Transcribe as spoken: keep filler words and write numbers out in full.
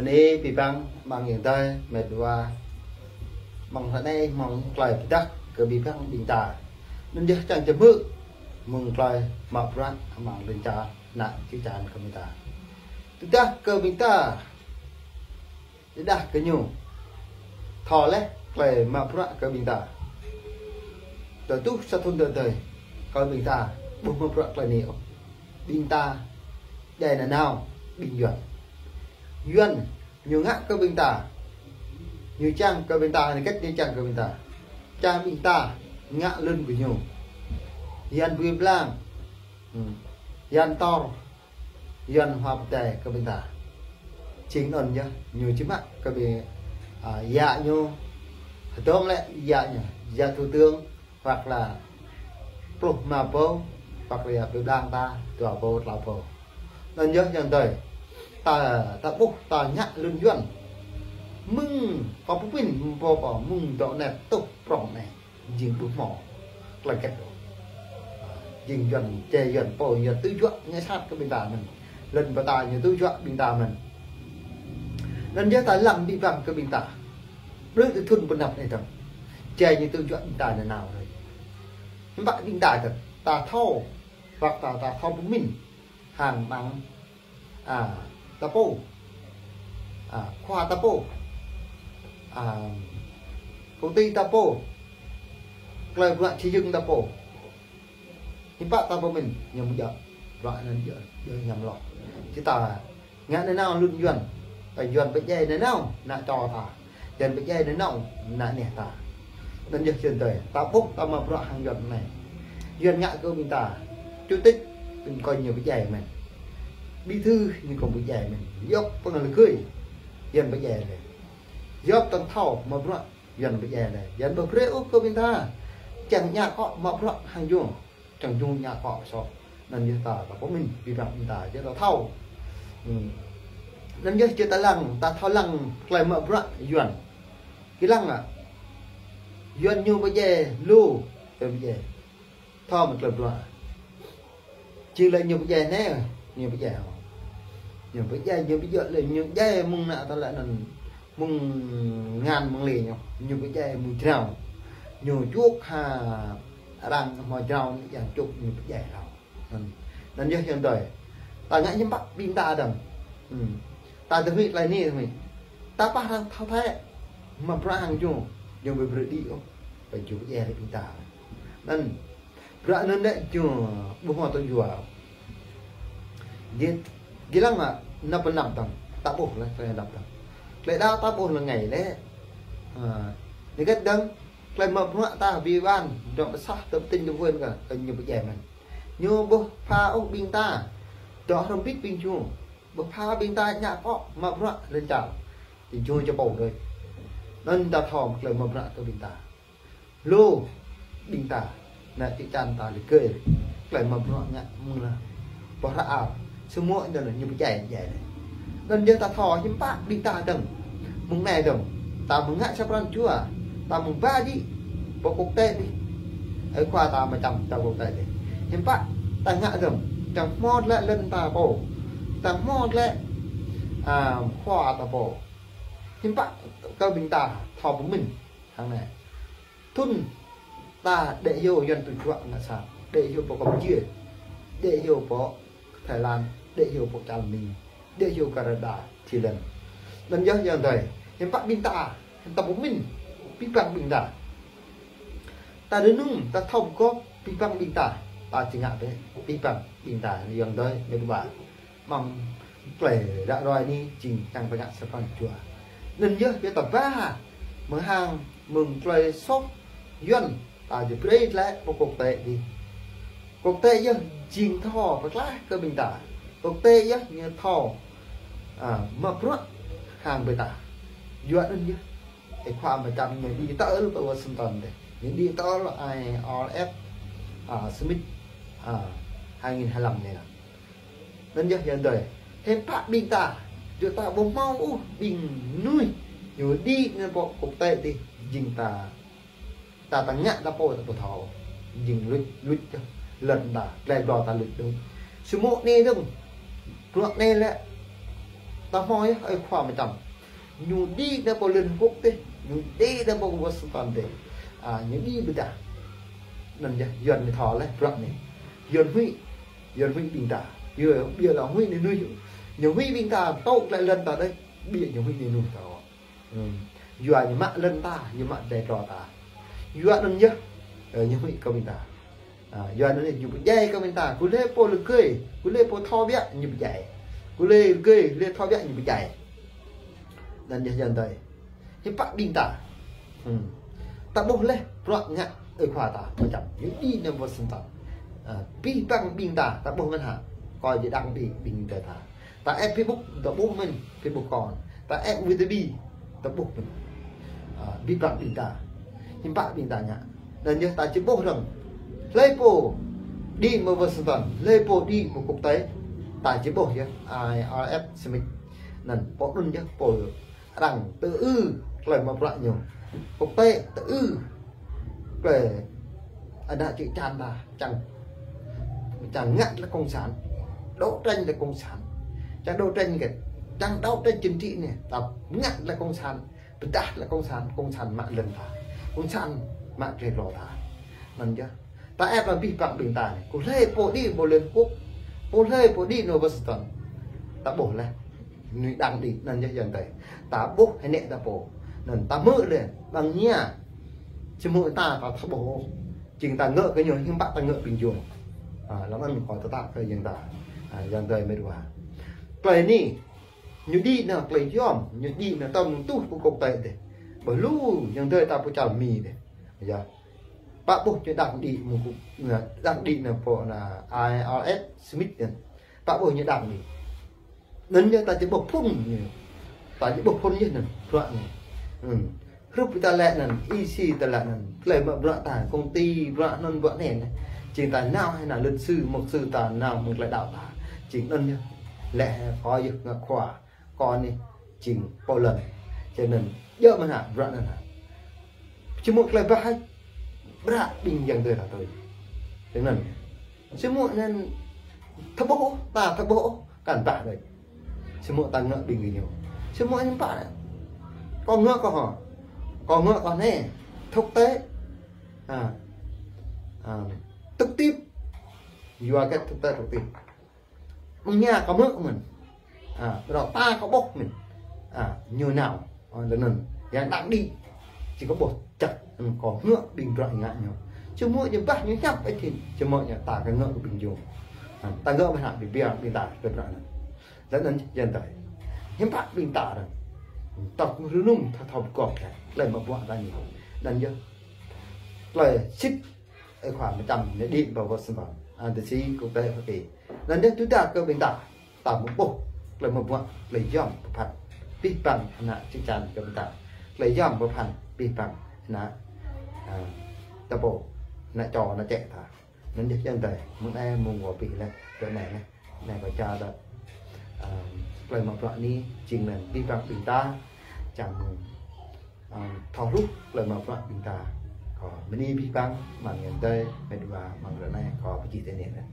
Anai abih bang amăng ayŏng adơi, met wa, amăng hrơi anai mơ̆ng tơlơi pơdah kơ abih bang ƀing ta. Anŭn yơh čang čơmư̆ mơ̆ng tơlơi mă bruă amăng lŏn čar ană čư̆ čan kơ ƀing ta. Tơdah kơ ƀing ta, tơdah kơ ñu thâo laih tơlơi mă bruă kơ ƀing ta, tơl tuh sa thŭn tơdơi kơ ƀing ta ƀu mă bruă tơlơi anai ôh. Ƀing ta djai nanao ƀing Yuan. Yuan ñu ngă kơ ƀing ta, ñu čang kơ ƀing ta, hơget ñu čang kơ ƀing ta? Čang ƀing ta ngă lŏn kơ ñu. Yuan ƀui blang, hmm, Yuan tor, Yuan hua pơdai kơ ƀing ta. Jing anŭn yơh, ñu či mă kơ ƀing, a, yă ñu, hơdôm lĕ yă ñu, yă thủ tướng, hoặc là pluh rơma pô, hoặc là ƀui blang ta dua pô, klâo pô. Anŭn yơh ayŏng adơi, ta, ta ƀuh, ta ngă lŏn Yuan. Mơ̆ng kâo pơmĭn, mơ̆ng pô pô, mơ̆ng dŏ anai tuh prŏng anai, jing ƀu hmâo tơlơi hơget ôh. Jing Yuan, čê Yuan pô, Yuan tŭ juă ngă sat kơ ƀing ta mơ̆n. Lŏn ƀing ta ñu tŭ juă ƀing ta mơ̆n. Anŭn yơh ta lăng abih bang kơ ƀing ta. Brơi tơl thŭn pơnăp anai dơ̆ng, čê ñu tŭ juă ƀing ta nanao hrơi. Hiư̆m pă ƀing ta kơ ta thâo, hoặc ta, ta thâo pơmĭn hăng amăng, a, ta pô, a, khua ta pô, a, công ty ta pô, tơlơi bruă xây dựng ta pô. Hiư̆m pă ta pơmĭn, ñu mơ̆ djơ̆, bruă anŭn djơ̆, djơ̆ ñăm lŏ. Či ta ngă nanao lŏn Yuan, ta Yuan pơdjai nanao ană čô ta, Yuan pơdjai nanao ană neh ta. Anŭn yơh ayŏng adơi, ta ƀuh ta mă bruă hăng Yuan anai. Yuan ngă kơ ƀing ta, chủ tịch, ƀing kơ ñu pơdjai mơ̆n. Bí thư ñu kơ pơdjai mơ̆n. Yŏk pơngăl gơi, Yuan pơdjai lĕ. Yŏk tơ̆ng thâo mă bruă, Yuan pơdjai lĕ. Yuan ƀu brơi ôh kơ ƀing ta. Čang ngă akŏ mă bruă hăng ñu. Čang ñu ngă akŏ sô. Anŭn yơh ta, ta pơmĭn abih bang ƀing ta, či ta thâo. Hmm. Anŭn yơh či ta lăng, ta thâo lăng tơlơi mă bruă Yuan. Gih lăng ah. Yuan ñu pơdjai lu, Yuan pơdjai. Thâo mă tơlơi bruă. Či lĕ ñu pơdjai anai, ñu pơdjai hŏ. Ñu pơdjai, ñu pơdjai lĕ ñu djai mơ̆ng ană ta lĕ anŭn mơ̆ng ngăn mơ̆ng lĕ ñu. Ñu pơdjai mơ̆ng jrao. Ñu čuk ha arăng hmâo jrao anai yang čuk ñu pơdjai hlâo. Anŭn, anŭn yơh ayŏng adơi. Ta ngă hiư̆m pă ƀing ta dơ̆ng. Hmm. Ta tơhmư̆ tơlơi anai tơhmư̆. Ta pah arăng thâo thĕ. Mă bruă hăng ñu, ñu ƀu brơi đĭ ôh. Ƀu djơ̆ pơdjai lĕ ƀing ta. Anŭn. Bruă anŭn lĕ ñu ƀu hmâo tơjuă. Gih, gih lăng mă, anăp pơ anăp dơ̆ng, ta ƀuh laih, tơlơi anăp dơ̆ng. Tơlơi đaŏ ta ƀuh lĕ rơngai lĕ. Ha, anai hơget dơ̆ng, tơlơi mă bruă ta abih bang, dŏ pơsah, dŏ pơtĭn, dŏ pơwên kơ, kơ ñu pơdjai mơ̆n. Ñu ƀu pha ôh ƀing ta, dŏ hrŏm hơbĭt ƀing ñu, ƀu pha ƀing ta ngă akŏ, mă bruă lŏn čar. Či ñu či pô đơi. Anŭn ta thâo tơlơi mă bruă kơ ƀing ta. Lu ƀing ta, ană čư̆ čan ta lĕ gơi, tơlơi mă bruă ngă mơ̆ng anŭn. Pô hră ao, samơ̆ anŭn ñu pơdjai, pơdjai lĕ. Anŭn yơh ta thâo hiư̆m pă ƀing ta dơ̆ng. Mơ̆ng anai dơ̆ng, ta mơ̆ng ngă sa pran jua, ta mơ̆ng ba đĭ pơ quốc tế đih. Ơi khua ta mơčăm ta quốc tế đih. Hiư̆m pă ta ngă dơ̆ng, čang hmâo lĕ lŏn ta pô, čang hmâo lĕ, a, khua ta pô. Hiư̆m pă kơ ƀing ta thâo pơmĭn hăng anai. Thŭn ta đĕ hyu Yuan tŭ juă ngă sat, đĕ hyu pơ Campuchia, đĕ hyu pơ Thái Lan, đĕ hyu pơ čar Mi, đĕ hyu Canada, Thái Lan. Anŭn yơh ayŏng adơi, hiư̆m pă ƀing ta, hiư̆m ta pơmĭn, abih bang ƀing ta. Ta rơnŭk, ta thâo pơgop, abih bang ƀing ta, ta či ngă bĕ, abih bang ƀing ta, ayŏng adơi, met wa. Mơ̆ng tơlơi ră ruai anai jing čang pơngă sa pran jua. Anŭn yơh ƀiă ta ba mơ̆ng hăng mơ̆ng tơlơi soh Yuan ta či brơi glaĭ pơ quốc tế đih. Quốc tế yơh jing thâo pơklaih kơ ƀing ta. Quốc tế yơh ñu thâo, a, mă bruă hăng ƀing ta. Yua anŭn yơh. Ơi khua mơčăm ñu đĭ tơl pơ Washington đih. Ñu đĭ tơl ai R F, a, Summit, a, hai nghìn hai lăm anai. Anŭn yơh ayŏng adơi. Hiư̆m pă ƀing ta, yua ta ƀu hmâo ôh ƀing mơnuih ñu đĭ anŭn pơ quốc tế đih, jing ta, ta, ta ngă ta pô ta ƀu thâo. Jing luč, luč yơh. Lŏn ta, tơlơi glô ta luč đôč. Samơ̆ anai dơ̆ng, bruă anai lĕ Ta hmâo yơh, ơi khua mơčăm. Ñu đĭ nao pơ Liên Hợp Quốc tih, ñu đĭ nao pơ Washington tih. A, ñu đĭ ƀiă ta. Anŭn yơh, Yuan ñu thâo laih, bruă anai. Yuan huĭ, Yuan huĭ ƀing ta. Yuan ƀiă lŏ huĭ anai anŭn. Ñu huĭ ƀing ta, tŏ glaĭ lŏn ta đôč, ƀiă ñu huĭ anai anŭn ta. Ưm. Yua ñu mă lŏn ta, ñu mă djai glô ta. Yua anŭn yơh, ơ, ñu huĭ kơ ƀing ta. A, yua anŭn ñu pơdjai kơ ƀing ta. Kơ lĕ pô lĕ gơi, kơ lĕ pô thâo biă ñu pơdjai. Kơ lĕ gơi, lĕ thâo biă ñu pơdjai. Anŭn yơh ayŏng adơi. Hiư̆m pă ƀing ta. Ưm. Ta ƀuh laih, bruă ngă ơi khua ta, mơčăm. Ñu đĭ nao Washington. A, abih bang ƀing ta, ta ƀuh mơ̆n hă. Kâo či đăng đĭ ƀing ta. Ta ĕp Facebook, ta ƀuh mơ̆n, Facebook kâo. Ta ĕp Wei Weibo, ta ƀuh mơ̆n. A, abih bang ƀing ta. Hiư̆m pă ƀing ta ngă. Anŭn yơh ta či ƀuh rŏng. Hlơi pô đĭ mơ̆ng Washington, hlơi pô đĭ mơ̆ng quốc tế. Ta či ƀuh yơh, ai, ai ĕp Smith. Anŭn pô anŭn yơh pô arăng tơ ư tơlơi mă bruă ñu. Quốc tế tơ ư tơlơi ană čư̆ čan ta, čang, čang ngă tơlơi cộng sản, đấu tranh tơlơi cộng sản, čang đấu tranh kơ, čang đấu tranh chính trị anai, ta ngă tơlơi cộng sản, pơdah tơlơi cộng sản, cộng sản mă lŏn ta, cộng sản mă djai glô ta. Anŭn yơh. Ta ĕp abih bang ƀing ta anai. Kơ hlơi pô đĭ pơ Liên Hợp Quốc, kơ hlơi pô đĭ nao Washington. Ta ƀuh laih. Ñu đăng đĭ, anŭn yơh ayŏng adơi. Ta ƀuh hơnĕ ta pô. Anŭn ta hmư̆ laih, ƀing ñu. Či hmư̆ ta, ta thâo ƀuh. Jing ta ngă kơ ñu, hiư̆m pă ta ngă ƀing ñu. A, lăm anŭn kâo tơtă kơ ayŏng ta. A, ayŏng adơi met wa. Tơlơi anai, ñu đĭ nao tơlơi yôm, ñu đĭ nao tơm tuh pơ quốc tế dih. Ƀơi lu, ayŏng adơi ta pơ čar Mi dih. Yơh. Pă ƀuh ñu đăng đĭ mơ̆ng kơ, đăng đĭ nao pơ ană ai ai ĕp Smith anŭn. Pă ƀuh ñu đăng đĭ. Anŭn yơh ta či ƀuh phŭn ñu. Ta či ƀuh phŭn yơh anŭn, bruă anai. Ưm. Hrup ta lĕ anŭn, isi ta lĕ anŭn. Tơlơi mă bruă ta, công ty, bruă anŭn, bruă anai anai. Jing ta nao hĭ ană luật sư, mục sư ta nao mơ̆ng tơlơi đaŏ ta. Jing anŭn yơh. Lĕ hĭ kâo yơh ngă khua. Kâo anai jing pô lŏn. Či anŭn, djơ̆ mơ̆n hă, bruă anŭn hă. Či hmư̆ tơlơi bah hă. Bruă ƀing ayŏng adơi ta tui. Či anŭn. Či hmư̆ anŭn thâo ƀuh, ta thâo ƀuh, kăn bah đôč. Či hmư̆ ta ngă ƀing gơñu. Či hmư̆ hiư̆m pă. Kâo ngă kâo hă. Kâo ngă kâo anai. Thực tế. A. A. Trực tiếp. Yua kơ thực tế trực tiếp. Mơ̆ng ñu kâo hmư̆ mơ̆n. A, rŏ ta kâo ƀuh mơ̆n. A, ñu nao. A, lơ̆m anŭn. Yang đăng đĭ. Či kâo ƀuh čăk. Ưm, kâo ngă ƀing bruă ngă ñu. Či hmư̆ ñu bah ñu hiăp ih thĭn. Či hmư̆ ñu ta kơ ngă kơ ƀing ñu. A, ta ngă mơ̆n hă ƀing biă ƀing ta kơ bruă anŭn. Lơ̆m anŭn ayŏng adơi. Hiư̆m pă ƀing ta arăng. Tơl rơnŭm thâo thâo pơgop kơ. Tơlơi mă bruă ta anai. Anŭn yơh. Tơlơi sĭt Ơi khua mơčăm ñu đĭ pơ Washington. A, tơsĭ quốc tế Hoa Kỳ. Anŭn yơh tơdah kơ ƀing ta. Ta mơ̆ ƀuh. Tơlơi mă bruă. Tơlơi yôm pơphan. Abih bang ană čư̆ čan kơ ƀing ta. Tơlơi yôm pơphan. Abih bang ană. A, ta pô. Ană čô, ană čĕ ta. Anŭn yơh ayŏng adơi. Mơ̆ng anai mơ̆ng wơ̆t pih lĕ. Tơ anai lĕ. Anai kâo ča đa, a, tơlơi mă bruă anai, jing anŭn abih bang ƀing ta, čang, a, thâo hluh tơlơi mă bruă ƀing ta. Kâo bơni abih bang, mơ̆ng ayŏng adơi, met wa, mơ̆ng ră anai, kâo pơčih tui anai.